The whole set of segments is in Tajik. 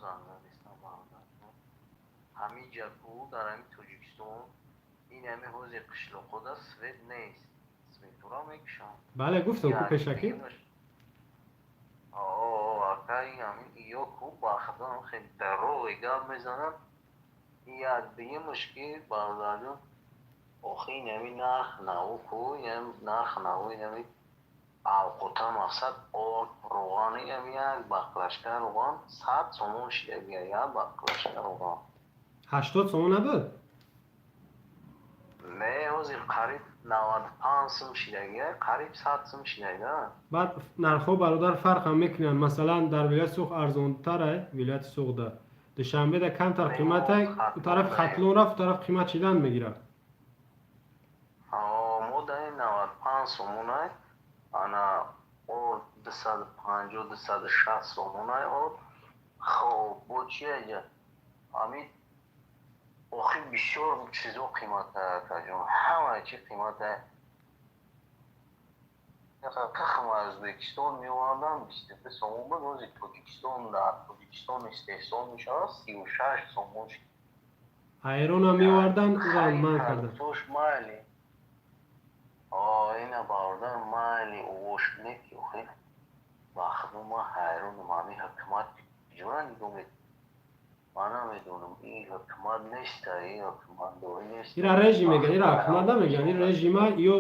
Занг задистам, бародар. Ҳамин ҷаку дар ҳамин Тоҷикистон, ин ҳами ҳози қишлоқода свет нест, светура мекушанд. Бале, гуфтам ку пешакӣ. Ака, ҳамин ё ку бахдан хеле дароғи гап мезананд. Як дуюмаш ки, бародарҷон, охи инами нарх наву ку, инами нарх наву, инами авқота, мақсад, орд, роған, инами як баклажка роған 100 сомон шидагия, як баклажка роған. 80 сомон набуд? Не, ҳозир қариб 95 сум шидагия, қариб 100 сум шидага. Баъд нархҳо, бародар, фарқам мекунанд. Масалан, дар вилояти Суғд арзонтара, вилояти Суғда, Душанбеда камтар қимата, у тарафи Хатлон рафт, у тараф қимат шидан мегирад. Мо даи 95 сомонай, ана орд 250, 260 сомонай орд. Хоб, бо чи аҷа ҳамин охи бисёр чизо қимата, акаҷон, ҳама чи қимата. Тухм аз Ӯзбекистон меовардам, 22 сомон буд, ҳозир Тоҷикистон, дар Тоҷикистон истеҳсол мешавад, 36 сомон. Айронам меовардан, урам манъ кардан. Тош майли, ина, бародар, майли, овош не ки охи бахудо ман ҳайронам, ҳамин ҳукумат куҷора нигоҳ мекунад, ман намедонам, ин ҳукумат неста, ин ҳукуматдорӣ нест. Ира режим мегӯянд, ира ҳукумат намегӯянд, ин режима. Ё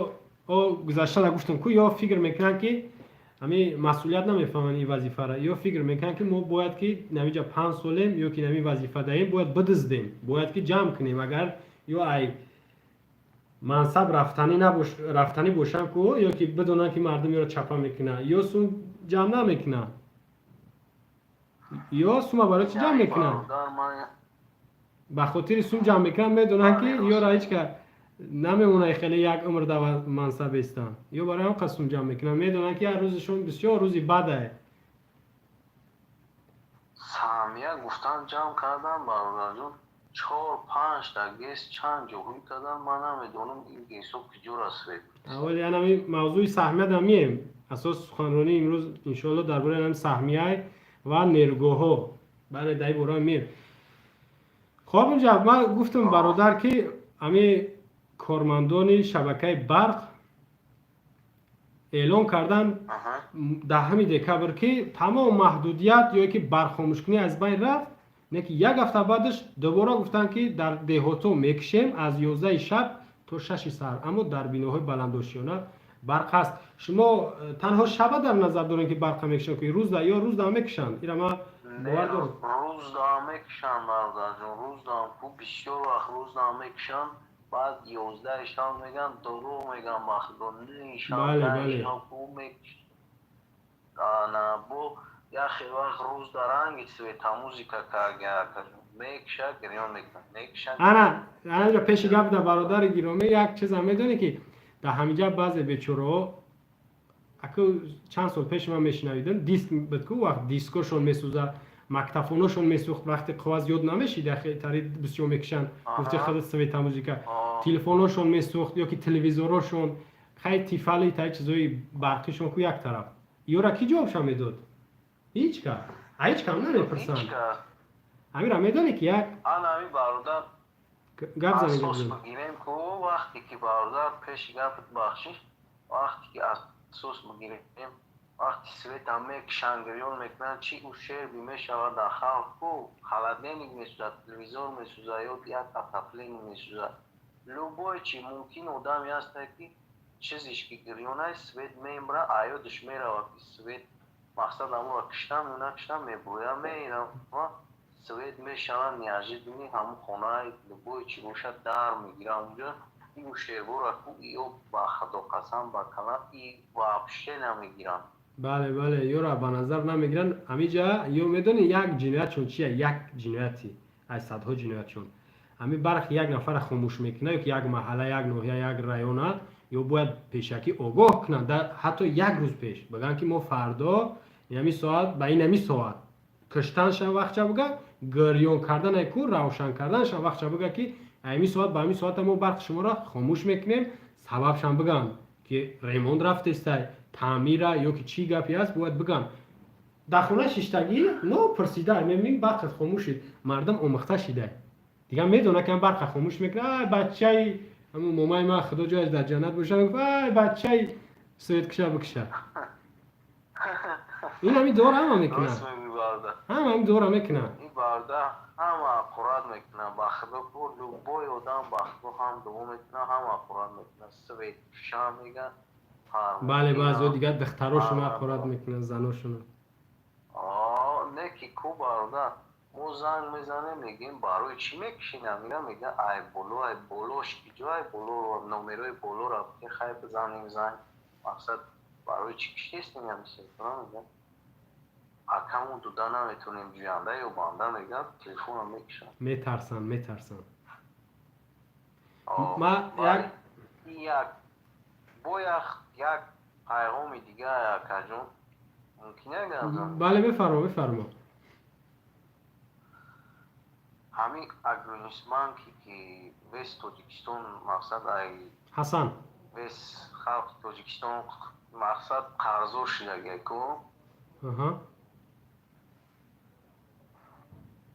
о гузаштана гуфтам ку, ё фикр мекунанд, ки ҳами масъулият намефаҳманд ин вазифара, ё фикр мекунанд, ки мо бояд ки намиҷа 5 солем ё ки нами вазифа даем, бояд бидиздем, бояд ки ҷамъ кунем. Агар ё ай мансаб рафтанӣ набош, рафтанӣ бошанд ку, ё ки бидонанд, ки мардум ёро чапа мекунанд, ё сум ҷамъ намекунанд, ё сума барои чӣ ҷамъ мекунанд? Ба хотири сум ҷамъ мекунанд, медонанд, ки ёро ҳеҷ ка намемонад, хеле як умр дар мансаб истанд, ё барои ҳам қад сум ҷамъ мекунанд, медонанд, ки як рӯзашон бисёр рӯзи бадае. Саҳмия гуфтан ҷамъ кардан, бародарҷон, чор панҷта ГЭС чанд ҷоҳӣ кардан, ман намедонам, ин ГЭСҳо куҷо расид. Аввал янами мавзӯи саҳмия дамием. Асос суханронии имрӯз, иншоалло, дар бораи ҳами саҳмияй ва нерӯгоҳҳо. Бале, дар ин бора меем. Хоб, инҷа ман гуфтам, бародар, ки ҳами кормандони шабакаи барқ эълон кардан 10 декабр, ки тамом маҳдудият ё ки барқхомӯшкунӣ аз байн рафт. Не ки як ҳафта баъдаш дубора гуфтанд, ки дар деҳотҳо мекушем аз 11 шаб то 6 саҳар, аммо дар биноҳои баландошёна барқ ҳаст. Шумо танҳо шаба дар назар дорем, ки барқа мекушанд, ки рӯзда ё рӯзда мекушанд? Ира ман бовар дорам. Рӯзда мекушанд, бародарҷон, рӯздаам ку, бисёр вақт рӯздаам мекушанд. Баъд 11 шаб мегӯянд, дурӯғ мегӯянд, ба худо, 9 шаб, 10 шаб ку мекушанд. Бо як хел вақт рӯз дар ранги светомузыка мекуша, гирён мекунад, мекушад. Ана анаҷа пеши гап да, бародари гиромӣ, як чизам медонӣ, ки дар ҳаминҷа баъзе бечораҳо, аку чанд сол пеш ман мешунавидам, диск буд ку, вақт дискошон месӯзад, мактафоношон месӯхт, вақте қоғаз ёд намешид, тари бисёр мекушанд, гуфти худ светомузыка, телефоношон месӯхт ё ки телевизорошон, хай, тифали таи чизои барқишон ку як тараф. Ёра кӣ ҷавобшон медод? Ҳеҷ кас, ҳеҷ кам намепурсанд. Ҳамира медонӣ, ки як Ана ами, бародар, гап занед. Асос бигирем ку, вақте ки, бародар, пеши гапат, бахшиш, вақте ки асос бигирем, вақти света мекушанд, гирён мекунанд, чӣ ущерб мешавад дар халқ ку? Холодильник месӯзад, телевизор месӯзад ё як отопление месӯзад, любой чи. Мумкин одаме ҳаста, ки чизиш ки гирёнай, свет мембра, аёдаш меравад, ки свет мақсад амура киштам ё накиштам, мебурӯям, мерава, свет мешавад, неожиданно ҳамун хонаи любой чи бошад, дар мегира унҷо. И ущербора ку ё, ба худо қасам, ба калам, и вообще намегиранд. Бале, ёра ба назар намегиранд. Ҳамиҷа ё медонӣ, як ҷиноятшон чия? Як ҷинояти аз садҳо ҷиноятшон, ҳами барқ як нафара хомӯш мекунад ё ки як маҳалла, як ноҳия, як района, ё бояд пешакӣ огоҳ кунанд, ҳатто як рӯз пеш бигӯянд, ки мо фардо инами соат ба инами соат киштаншам вақтча буга, гирён карданай ку, равшан карданашам вақтча буга, ки ами соат ба ами соата мо барқи шуморо хомӯш мекунем. Сабабшам бигӯянд, ки ремонт рафтестай, таъмира ё ки чӣ гапе аст, бояд бигӯянд. Дар хона шиштагӣ но пурсида, мебинӣ, барқат хомӯш шид. Мардум омӯхта шида, дигар медона, ки барқа хомӯш мекунад. Ай бачаи ҳамун момаи ман, худо ҷояш дар ҷаннат бошад, мегуфт: «Ай бачаи свет киша бикиша». Ин ҳамин дуоро ҳама мекунад, ҳама ҳамин дуоро мекунад. Ин барда ҳама ақурат мекунад, ба худо ку, любой одам, ба худо, ҳам дуо мекунад, ҳам ақурат мекунад, свет киша мега. Бале, баъзеҳо дигар духтарошона ақурат мекунанд, заношона. Не ки ку, бародар, мо занг мезанем, мегӯем: «Барои чӣ мекушина?» Мега: «Ай боло, ай болош киҷо, ай боло, номерои боло рафте, хай бизанем занг, мақсад барои чӣ киштестем?» Мега: «Акаму дуда наметонем, ҷӯянда ё банда», мега, телефонам мекушам. Метарсанд, метарсанд. Ма як як бо як пайғоми дига, акаҷон, мумкин гап? Бале, бифармо, бифармо. Ҳамин Агринвестбанке, ки весь Тоҷикистон, мақсад, ай Ҳасан. Весь халқи Тоҷикистон, мақсад, қарздор шудагиай ку.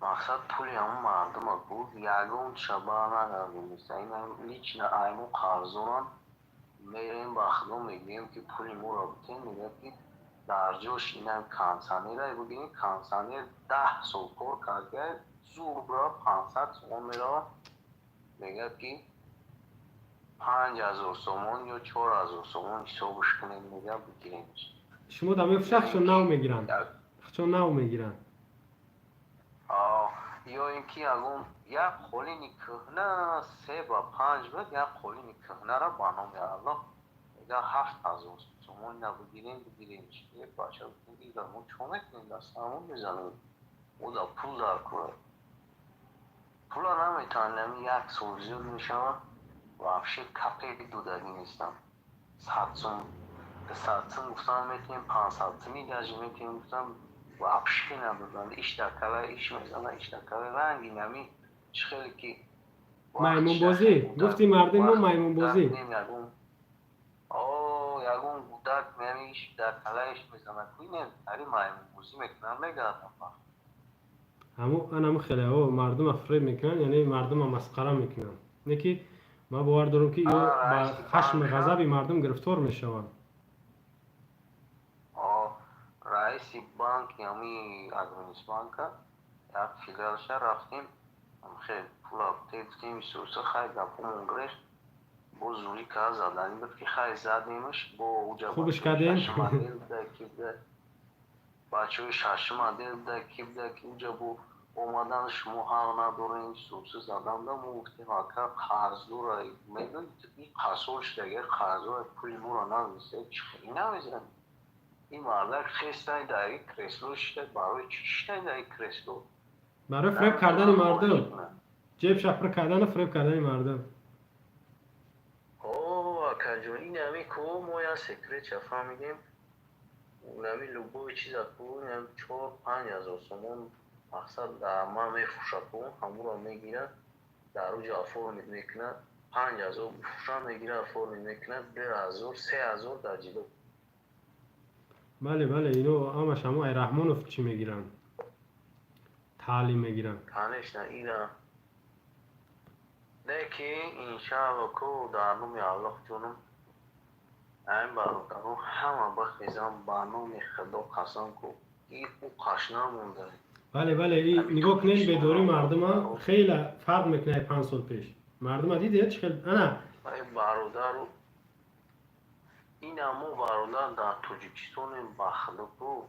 Мақсад, пули ҳамун мардума буд, ягон шаба нагардониста. Ин лично ай мо қарздорам. Мерем, ба худо, мегӯем, ки пули моро битен, мегӯяд, ки дар ҷош инам кондиционерай бигирем. Кондиционер 10 сол кор кардия, зур 500 сомон меравад, мегӯяд, ки 5000 сомон ё 4000 сомон ҳисобш кунед, мегӯяд, бигирем. Шумо дар мефурӯшад, хчон нав мегиранд, хчон нав мегиранд. Ё ин ки ягон як қолини кӯҳна 3 ба 5 буд, як қолини кӯҳнара, ба номи Аллоҳ, мега, 7000 сомон, ина бигирем, бигирем. Бача, мо чо мекунем? Дастамон мезанем, мо да пул дар кора, пула наметавонем, як сол зиёд мешавад, вообще копейк додагӣ нестам. 100 сум, 200 сум гуфтам, метиҳем, 500 суми даже метиҳем гуфтам, вообще надоданд. Иш дар кала иш мезана, иш дар кала ранги нами чӣ хеле ки Маймунбозӣ гуфти мардум мо, маймунбозӣ. Ягон гудак нами иш дар калаиш мезана куинем, ари маймунбозӣ мекунам, мегардам. Ҳаму анаму хелеҳо мардума фиреб мекунанд, яъне мардума масхара мекунанд. Не ки ман бовар дорам, ки ё ба хашми ғазаби мардум гирифтор мешаванд. Раиси банки ҳами Агринвестбанка, як филиалша рафтем, хел пула гуфтем, исуса, хай, гапомон гирифт, бо зурӣ кар задани буд, ки хай, задемаш бо уҷа. Хубш кардем. Бачаҳои шашум отдел буда, ки буда, ки уҷа бо омадан шумо ҳақ надорем, исуса задам да. Мо гуфтем: «Ака, қарздора, медонед, ин қарздор шудага, қарздора, пули моро надониста, чӣ намезанем?» Ин мардак хестай, дар ин кресло шида. Барои чӣ шидай дар ин кресло? Барои фиреб кардани мардум, ҷебша пур кардану фиреб кардани мардум. О, акаҷон, ин ҳами ку мо як секретша фаҳмидем. Нами любой чиза ку, 4-5 ҳазор сомон, мақсад, дар ман мефурӯшад ку, ҳамуро мегирад, дар уҷа оформить мекунад, 5000 бифурӯшад, мегирад, оформить мекунад, 2000, 3000 дар ҷило. Бале, бале, ино ҳамаш ҳамо ай Раҳмонов чӣ мегиранд, таълим мегиранд. Конечно, ина не ки, иншаалло ку, дар номи Аллоҳ, ҷонум, айн бародаро ҳама бихезам, ба номи Худо қасам ку, и ӯ қаш намонда. Бале, бале, нигоҳ кунед, бедории мардума хеле фарқ мекунад. 5 сол пеш мардума дидед чӣ хел ана. Ай бародару, ина мо, бародар, дар Тоҷикистонем, ба Худо ку,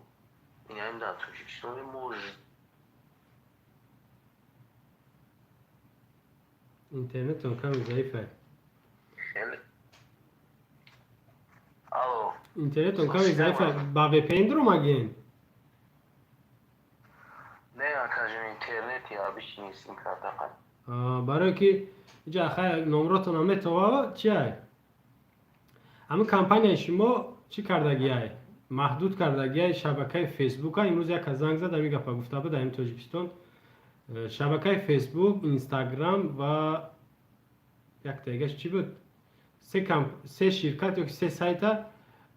инаим дар Тоҷикистонем мо. Интернетон каме заифа. Хеле, алло. Интернетон каме заифа, ба VPN дуромагин. Не, акаҷон, интернети обычный сим карта. Барое ки иҷа хай номротона метова чи ай, ҳамин компанияи шумо чӣ кардагиай, маҳдуд кардагиай шабакаи Фейсбука. Имрӯз як кас занг зад, ҳамин гапа гуфта буд, ҳамин Тоҷикистон шабакаи Фейсбук, Инстаграм ва яктаегаш чӣ буд, се ширкат ё ки се сайта.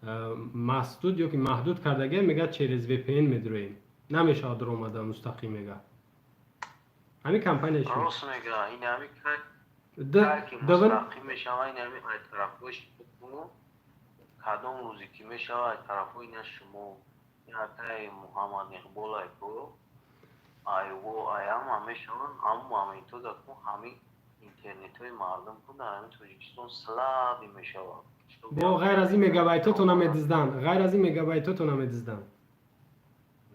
Масдуд ё ки маҳдуд кардагия, мега, через VPN медуроем, намешавад дуромада мустақим, мега, ҳамин компания шумо. Рост мега, ин ҳами ки мустақим мешава, ин ҳами ай тарафҳои кадом рӯзе ки мешава, ай тарафҳои на шумо, акай Муҳаммад Иқбол, айко айво, аяма мешаванд. Ҳамун моментода ку ҳамин интернетҳои мардум ку дар ҳамин Тоҷикистон слабый мешавад. Бо ғайр аз ин мегабайтото намедизданд, ғайр аз ин мегабайтото намедизданд.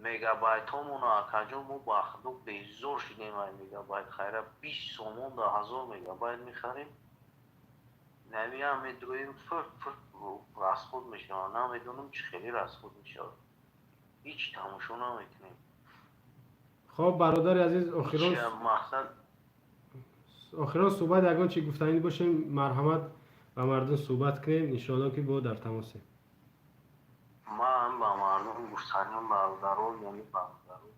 Мегабайтҳомоно, акаҷон, мо ба худо безор шудем ай мегабайт. Хайра, 20 сомон да 1000 мегабайт мехарем, навиам медроем, фир фир расход мешавад. Намедонам, чӣ хеле расход мешавад, ҳеҷ тамошо намекунем. Хоб, бародари азиз, охирон мақсад. Охирон суҳбат, ягон чи гуфтанӣ бошем, марҳамат, ба мардум суҳбат кунем. Иншоалло, ки бо дар тамосем. Ман ба мардум гуфтаним, бародаро, яъне бародаро,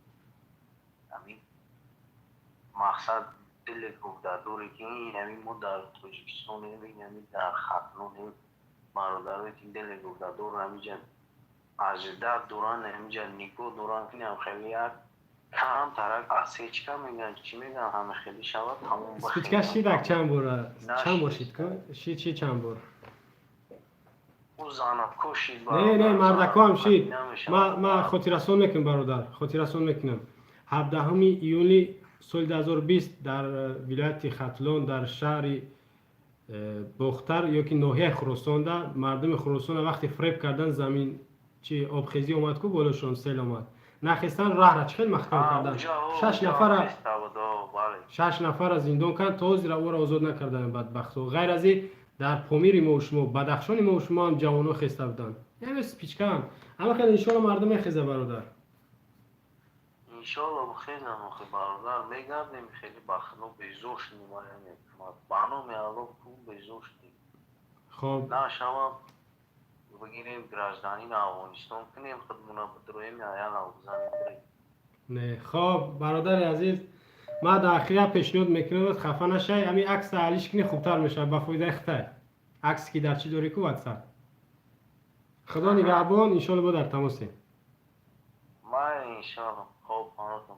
ҳамин мақсад диле гуфтадоре, ки ҳамин мо дар Тоҷикистонем, ҳамин дар Хатлонем, бародарое ки диле гуфтадор, ҳамиҷа аждад доранд, ҳамиҷа нигоҳ доранд, ки хеле як камтарак осечка мегӯянд, чӣ мегӯянд, ҳама хеле шавад, тамом. Спичка шидак чанд бора, чанд бор шид, шид, чанд бор? Не, мардакоам шид. Ма хотиррасон мекунам, бародар, хотиррасон мекунам. 17 июли соли 2020 дар вилояти Хатлон, дар шаҳри Бохтар ё ки ноҳияи Хуросонда, мардуми Хуросона вақте фреб кардан, замин чи обхезӣ омад ку, болошон сел омад, нахестан, раҳра чӣ хел маҳкам кардан, шаш нафара зиндон кардан, то ҳозира ӯро озод накардан, бадбахтҳо. Ғайр аз ин, дар Помири мо шумо, Бадахшони мо шумо ҳам ҷавонҳо хеста буданд, яъне спичкаам ама хеле. Иншоалло, мардум мехеза, бародар. Иншоалло, бихезам. Охи, бародар, мегардем, хеле ба худо безор шудем, ба номи Алло ку безор шудем. Хоб. Нашавам, бигирем, гражданин Афғонистон кунем худмона, бидроем, аяна бизанем, бирем. Не, хоб, бародари азиз, ман дар ахир як пешниҳод мекунам, хафа нашай. Ҳамин акса алиш кунӣ, хубтар мешавад, ба фоидаи хитай. Аксе ки дар чӣ дорӣ ку, Ватсап. Худо нигаҳбон, иншоалло, бо дар тамосем. Ман иншоалло. Хоб, паноҳтон.